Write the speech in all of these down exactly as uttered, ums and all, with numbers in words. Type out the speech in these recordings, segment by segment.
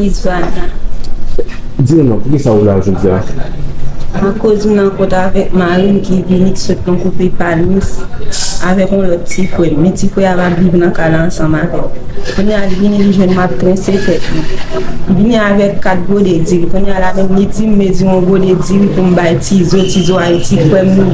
Isvana. Di nou non, poukisa ou la jodi a? Akoz m nan kont avèk mari m ki vini, ki sot nan koupe palmis avèk yon lòt ti frè m. Men ti frè a p ap viv nan kay la ansanm avè m. Kounye a li vini, li jwenn m ap trense tèt mwen. Li vini avèk kat gode diri. Kounye a la menm li di m mezi yon gode diri pou m bay Tizo, Tizo a e ti frè m li.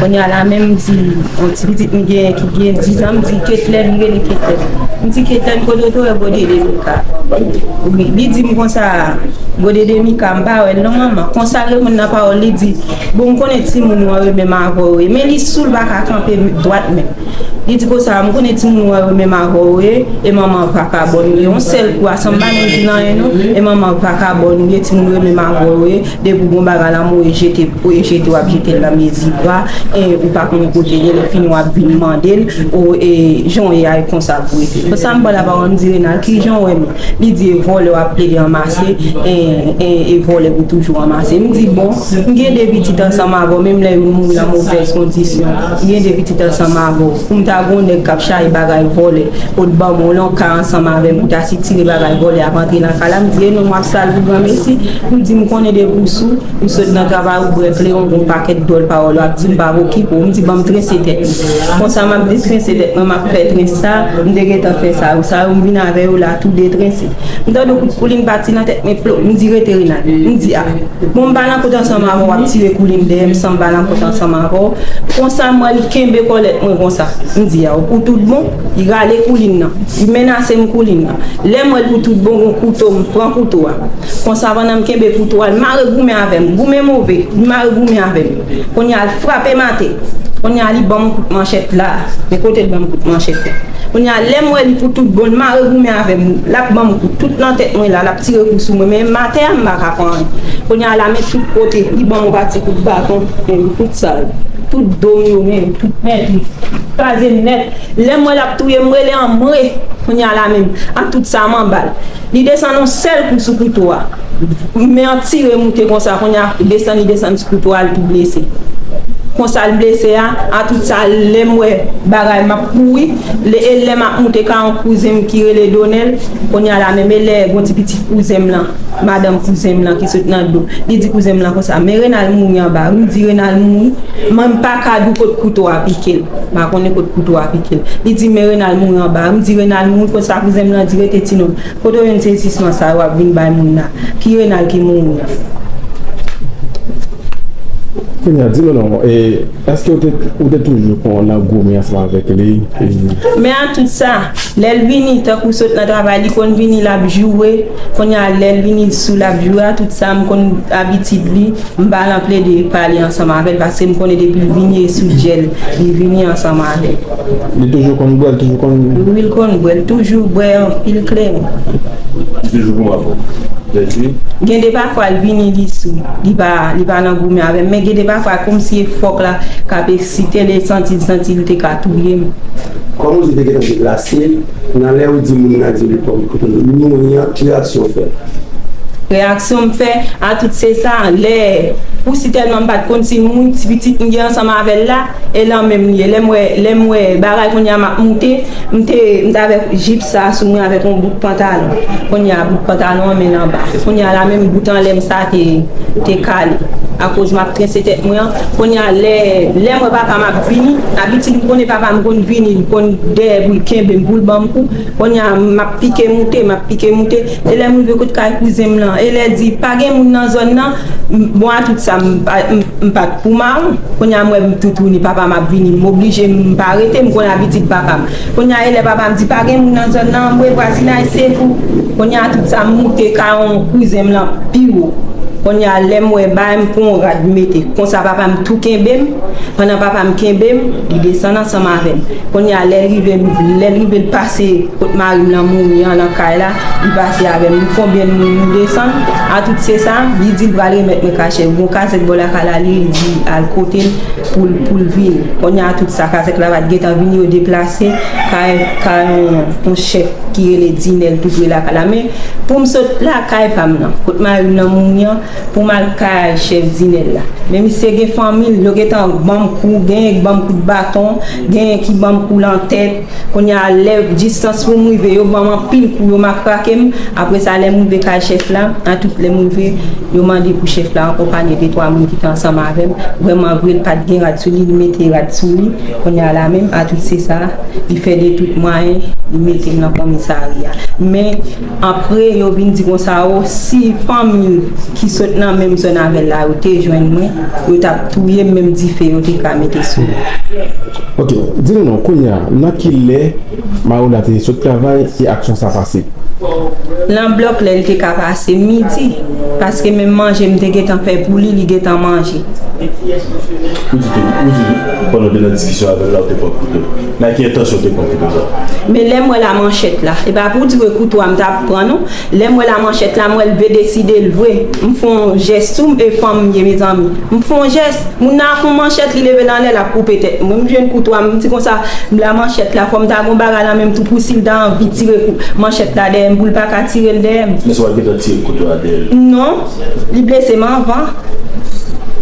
Kounye a la menm m di yon ti pitit m genyen ki gen diz an, m di Ketlè, li rele Ketlè. M di Ketlè, kote w te wè gode diri sa? Wi, li di m konsa, gode demi ka m pa wè l non manman. Konsa l reponn nan pawòl, li di, bon, m konnen timoun ou an yo menm avè w ye. Men li sou l pa ka kanpe dwat menm. Li di konsa, m konnen timoun ou an yo menm avè w ye, e manman vakabòn ou ye. Yon sèl kou a, san m pa menm di l anyen non, e manman vakabòn ou ye, timoun ou yo menm avè w ye, depi w gon bagay la, m wè jete, w jete, w ap jete l nan mezi bwa, e ou pa konnen kote l ye, lè fini w ap vin mande l, o, e jan w ye a, e konsa pou rete. Konsa m pran lapawòl, m di Renal, kijan w wè m? Li di e vòlè w ap plede anmase, e, e, e vòlè pou toujou anmase. M di bon, m gen de pitit ansanm avè w, menm lè youn mouri nan movèz kondisyon, m gen de pitit ansanm avè w. Pou m ta gon nèg k ap chache bagay vòlè, pou t ban m yon lòt kay ansanm avè m, pou ta sitire bagay vòlè ap antre nan kay la, m di e non, m ap sal pou granmesi. M di m konnen depi w sou, ou sot nan travay, ou bwè kleren, ou gon pakèt dwòl pawòl w ap di m, m p ap okipe w. M di ban m trense tèt mwen. Konsa m ap detrense tèt mwen, m ap fè trens sa, m te gentan fè sa yo, sa yo m vin avè yo la tou detrense. M tande yon kout koulin pati nan tèt mwen, plop, m di rete Renal. M di a, bon m pa nan kont ansanm avè w, w ap tire koulin dèyè m san m pa nan kont ansanm avè w. Konsa m wè li kenbe kòlèt mwen konsa. M di a, ou pou tout bon? Li rale koulin nan. Li menase m koulin nan. Lè m wè l pou tout bon, gon kouto, m pran kouto a. Konsa pandan m kenbe kouto a, l mare goumen avè m. Goumen move, li mare goumen avè m. Kounye a l frape m atè. Kounye a li ban m kout manchèt la. Men kote l ban m kout manchèt la. Kounye a lè m wè li pou tout bon, l mare goumen avè m. L ap ban m kout tout nan tèt mwen la, l ap tire kou sou mwen. Men m atè a, m pa ka fè anyen. Kounye a la, men tout kote, li ban m yon pati kout baton. Men tout sa, tout do m yo, men tout nèt, li kraze m nèt. Lè m wè l ap touye m, m rele anmwe. Kounye a la menm, a tout sa m anba l. Li desann yon sèl kou sou kouto a. Men an tire moute konsa, kounye a desann, li desann sou kouto a, l tou blese. Konsa l blese a, a tout sa, lè m wè bagay m ap kouri, e lè m ap moute ka yon kouzen m ki rele Donèl, kounye a la menm, e lè gon ti pitit kouzen m lan, madanm kouzen m lan ki sot nan do, li di kouzen m lan konsa, men Renal mouri anba wi, m di Renal mouri, men m pa ka di w kot kouto a pike l, m pa konnen kot kouto a pike l, li di men Renal mouri anba wi, m di Renal mouri, konsa kouzen m lan di rete ti nonm, kote w jwenn sezisman sa yo w ap vin bay moun la? Ki Renal ki mouri an? Kounye a, di nou non, e, èske ou te, ou te toujou konn nan goumen ansanm avèk li? E, Men a tout sa, lè l vini, tankou sot nan travay, li konn vini, l ap joure. Kounye a, lè l vini sou, l ap joure, a tout sa, m konn abitid li. M pa nan plede pale ansanm avè l, paske m konnen depi l vini, e sou djèl li vini ansanm avè l. Li toujou konn bwè, li toujou konn. Wi, l konn bwè, l toujou bwè anpil kleren. Li toujou goumen avè w. Jezi. Gen de pafwa l vini, li sou, li pa, li pa nan goumen avè m, men gen de pafwa kòmsi e fòk la k ap eksite l, e santi l, santi l te ka touye m. Kòman w te gentan deplase nan lè ou di moun nan di li kòm li mouri an, ki reyaksyon w fè? Reyaksyon m fè a tout se sa, lè pou si tèlman m pa t konn si l mouri, ti pitit m gen ansanm avè l la, e lan menm li ye. Lè m wè, lè m wè bagay kounye a m ap moute, m te, m t avèk jip sa sou mwen avèk yon bout pantalon. Kounye a bout pantalon an men l anba. Kounye a la menm bout anlè m sa te, te kale. Akoz m ap trense tèt mwen an. Kounye a lè, lè m wè papa m ap vini, abitid m konnen papa m konn vini, li konn dèyè pou l kenbe m, pou l ban m kou. Kounye a m ap pike moute, m ap pike moute. E lè m rive kot kay kouzen m lan, e lè di pa gen moun nan zòn nan, m, bon a tout sa, m pa, m, m pa t pou mawon. Kounye a m wè m toutouni, papa m ap vini, m oblije m pa rete, m konn abitid papa m. Kounye a e lè papa m di pa gen moun nan zòn nan, anmwe vwazinay se pou. Kounye a tout sa m moute kay yon kouzen m lan pi wo. Kounye a lè m wè bagay m pran yon rad m mete. Konsa papa m tou kenbe m. Pandan papa m kenbe m, li desann ansanm avè m. Kounye a lè l rive, lè l rive l pase kot mari m lan mouri an nan kay la, li pase avè m. Konbyen moun nou desann? A tout se sa, li di l pral remèt mwen kachè. Gon kazèk bò lakay la, li di al kote l pou l, pou l vini. Kounye a tout sa, kazèk la pa t gentan vini, yo deplase kay, kay yon, yon chèf ki rele Dinèl tou pre lakay la. Men pou m sot lakay pa m nan, kot mari m nan mouri an, pou m al kay chèf Dinèl la. Men misye gen fanmi l, yo gentan ban m kou, genyen k ban m kout baton, genyen ki ban m kou nan tèt. Kounye a, lè distans pou m rive, yo ban m anpil kou, yo matrake m. Apre sa, lè m rive kay chèf la, a tout lè m rive, yo mande pou chèf la akonpanye de twa moun ki te ansanm avè m. Vrèman vre, l pa t gen rad sou li, li mete rad sou li. Kounye a la menm, a tout se sa, li fè de tout mwayen, li mete m nan komisarya. Men, apre, yo vin di konsa, o, si fanmi ki sot nan menm zòn avè l la, yo te jwenn mwen, yo t ap touye m, menm dife yo te ka mete sou mwen. Ok, di nou non, kounye a, nan ki lè Maroula te sot travay e aksyon sa pase? Nan blòk lè l te ka pase midi, paske menm manje m te gentan fè pou li, li gentan manje. Ou di tou, ou di tou, pandan w te nan diskisyon avè l la, ou te pran kouto. Nan ki entansyon w te pran kouto sa? Men lè m wè la manchèt la, e pa pou di ke kouto a m t ap pran non. Lè m wè la manchèt la, m wè l vle deside l vre. M fè yon jès sou m e fanm m ye, mezanmi. M fè yon jès, moun nan ak yon manchèt, li leve l anlè, l ap koupe tèt mwen. M jwenn kouto a, m di konsa, m la manchèt la, fò m ta gon bagay nan men m tou pou si l ta anvi tire kou, manchèt la dèyè m, pou l pa ka tire l dèyè m. Men si w pa t gentan tire kouto a dèyè l? Non, li blese m anvan.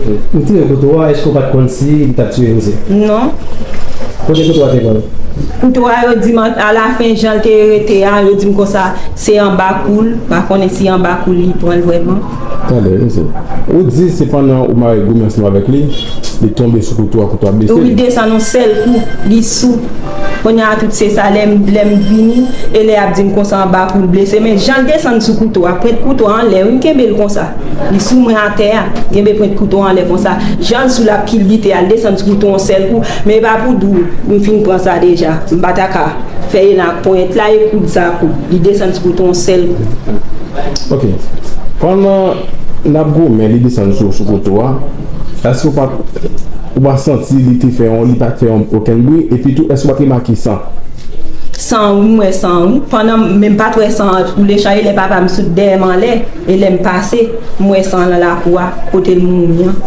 Ou tire kouto a, èske w pa t konn si li t ap tiye misye? Non. Kote kouto a te pran? Kouto a, yo di m, alafen, jan l te rete a, yo di m konsa, se anba kou l, pa konnen si anba kou l li pran l vrèman. Talè, mesye. Ou di se pandan ou mare goumen ansanm avèk li, li tonbe sou kouto a, kouto a blese li? Wi, desann yon sèl kou, li sou. Kounye a tout se sa, lè m, lè m vini, e lè y ap di m konsa anba kou l blese, men jan l desann sou kouto a, pwent kouto a anlè, wi, m kenbe l konsa. Li sou mwen atè a, genbe pwent kouto a anlè konsa. Jan l sou l ap kilbite a, l desann sou kouto yon sèl kou, men e pa pou di w, m fin pran sa deja, m pa ta ka fè elan ak ponyèt la e koud sa koud. Li desann sou kouto yon sèl kou. Ok. Pandan n ap goumen, li desann sou, sou kouto a, èske w pa, ou pa santi li te fè yon, li pa t fè yon, okenn bri? Epi tou, èske w pa t remake san? San, wi, m wè san, wi. Pandan m, men m pa t wè san an koule, chan e lè papa m sot dèyè m anlè, e lè m pase, m wè san an nan lakou a, kote l mouri an.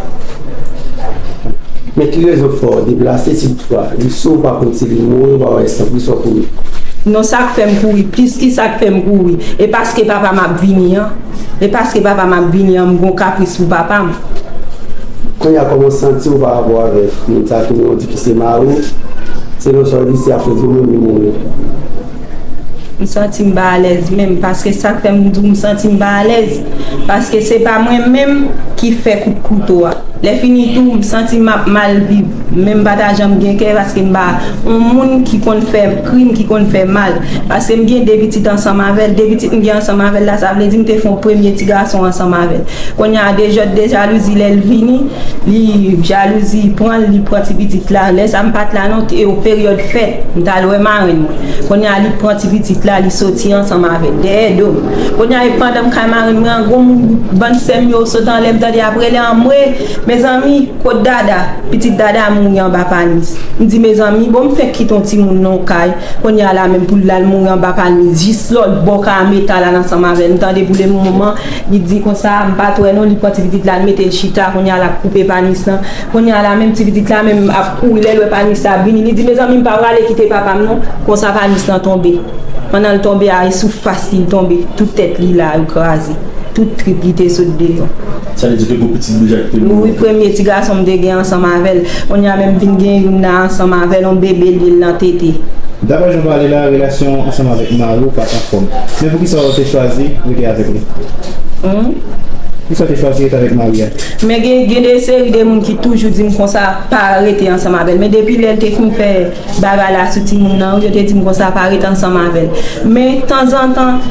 Men ki rezon fè w deplase si toutfwa li sou w pa konn si li mouri, w pa wè san, poukisa w kouri? Non, sa k fè m kouri, plis ki sa k fè m kouri, e paske papa m ap vini an. E paske papa m ap vini an, m gon kapris pou papa m. Kounye a, kòman w santi w pa rapò avèk moun sa ki mouri, w di ki se mari w? Selon sa w di, se akoz ou menm li mouri. M santi m pa alèz menm, paske sa k fè m di w m santi m pa alèz, paske se pa mwen menm ki fè kout kouto a. Lè fini tou, m santi m ap mal viv, men m pa ta janm gen kè, paske m pa yon moun ki konn fè krim, ki konn fè mal. Paske m gen de pitit ansanm avè l, de pitit m gen ansanm avè l la, sa vle di m te fè yon premye ti gason ansanm avè l. Kounye a, dejòd de jalouzi, lè l vini, li, jalouzi pran l, li pran ti pitit la. Lè sa m pa t la non, te yon peryòd fèt, m t al wè marenn mwen. Kounye a, li pran ti pitit la, li soti ansanm avè l, dèyè do m. Kounye a, e pandan m kay marenn mwen an, gwo moun, bann sè m yo sot anlè, m tande y ap rele anmwe, mezanmi, kot Dada? Pitit Dada mouri anba palmis. M di, mezanmi, bon, m fenk kite yon timoun nan yon kay. Kounye a la menm pou l al mouri anba palmis, jis lòt bò kay a metal la ansanm avè l. M tande pou le moman, li di konsa, m pa t wè non, li pran ti pitit la, l mete l chita, kounye a l ap koupe palmis lan. Kounye a la menm ti pitit la menm ap kouri, lè l wè palmis la ap vini, li di, mezanmi, m pa prale kite papa m non. Konsa palmis lan tonbe. Pandan l tonbe a, e sou fas li l tonbe, tout tèt li la, yo kraze. Tout trip li te sot deyò. Sa vle di te gon pitit deja ki te mouri? Wi, premye ti gason m te gen ansanm avè l. Kounye a menm vin gen youn la ansanm avè l, yon bebe li ye l nan tete. Daprè jan w pale la, relasyon w ansanm avèk mari w pa t anfòm. Men poukisa w te chwazi rete avèk li? Hmm? Poukisa w te chwazi rete avèk mari a? Men gen, gen de seri de moun ki toujou di m konsa, pa rete ansanm avè l. Men depi lè l te fin fè bagay la sou timoun nan, wi, yo te di m konsa, pa ret ansanm avè l. Men tanzantan,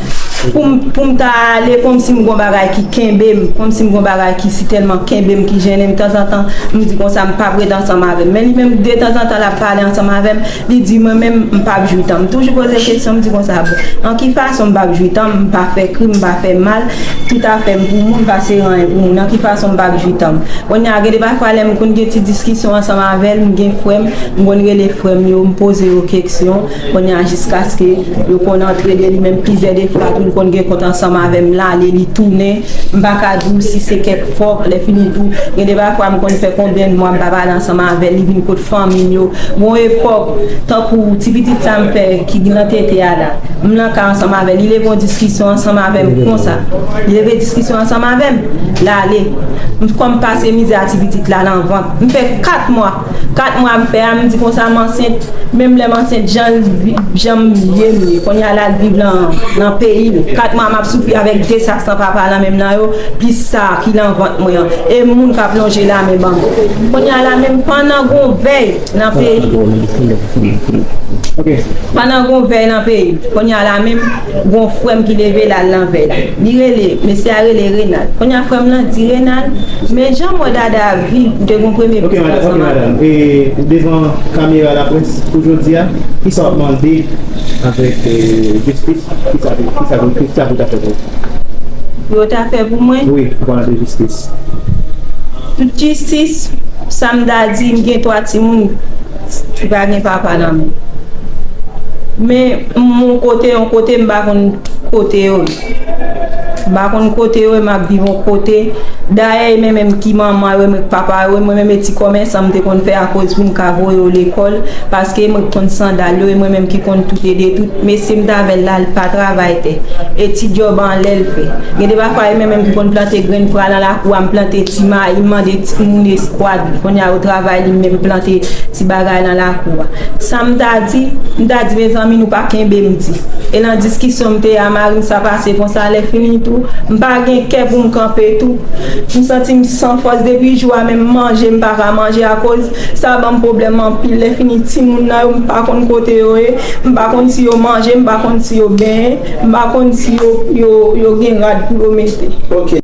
pou m, pou m ta ale, kòmsi m gon bagay ki kenbe m, kòmsi m gon bagay ki sitèlman kenbe m, ki jennen m, tanzantan, m di konsa, m p ap ret ansanm avè l. Men li menm, detanzantan, l ap pale ansanm avè m, li di, mwen menm, m p ap jwi tan m. M toujou poze kesyon, m di konsa, bon, an ki fason m p ap jwi tan m, m pa fè krim, m pa fè mal, tout afè m pou moun, m pa sere anyen pou moun, an ki fason m p ap jwi tan m? Kounye a, gen de pafwa lè m konn gen ti diskisyon ansanm avè l, m gen frè m, m konn rele frè m yo, m poze yo keksyon. Kounye a, jiskaske yo konn antre de li menm plizyè de fwa tou, l konn gen kont ansanm avè m, l ale, li tounen. M pa ka di w si se kèk fòk, lè fini tou, gen de pafwa m konn fè konbyen mwa m pa pale ansanm avè l, li vin kot fanmi m yo. Gon epòk, tankou ti pitit sa m fè ki nan tete a la, M nan kay ansanm avè l, li leve yon diskisyon ansanm avè m konsa. Li leve diskisyon ansanm avè m, l ale. M kòm pase mizè a ti pitit la nan vant. M fè kat mwa. Kat mwa m fè a, m di konsa m ansent. Menm lè m ansent, jan l vi- jan m ye m ye. Kounye a la l viv lan nan peyi l. Kat mwa m ap soufri avèk de sak san papa lan menm nan yo, plis sa ki lan vant mwen an. E moun k ap lonje lamen ban m. Kounye a la menm pandan gon vèy nan peyi. Ok. Pandan gon vèy nan peyi. Kounye a la menm, gon frè m ki leve l al nan vèy la. Li rele, mesye a rele Renald. Kounye a frè m lan di Renald, men jan m wè Dada ap viv, ou te gon premye Ok, pitit madam. Ok, ansanm avè madam. m. E devan kamera laprès pou jodi a, kisa w ap mande avèk eh, jistis? Kisa kisa kisa pou ta fè pou ou? Pou yo ta fè pou mwen, Wi, pou mande jistis. tout jistis, sa m ta di, m gen twa timoun ki pa gen papa nan men. Men m yon kote, yon kote m pa konn kote yo ye. M pa konn kote yo ye, m ap viv yon kote. Dayè, e mwen menm ki manman yo, e mwen ki papa yo, e mwen menm e ti kòmèsan m te konn fè akoz pou m ka voye yo lekòl, paske e mwen ki konn sandal yo, e mwen menm ki konn tout ede tout. Mesye m t avè l la, l pa travay tè. E ti djòb anlè l fè. Gen de pafwa, e mwen menm ki konn plante grenn pra lan lakou a, m plante ti mayi, m mande timoun eskwad. Kounye a yo travay, li menm plante ti bagay lan lakou a. Sa m ta di, m ta di, mezanmi, nou pa kenbe m di. E lan diskisyon m te ye a mari m sa pase konsa, lè fini tou, m pa gen kè pou m kanpe tou. M santi m san fòs depi jou a, menm manje m pa ka manje akoz sa ban m pwoblèm anpil. Lè fini timoun nan yo, m pa konn kote yo ye, m pa konn si yo manje, m pa konn si yo benyen, m pa konn si yo, yo, yo gen rad pou yo mete. Ok.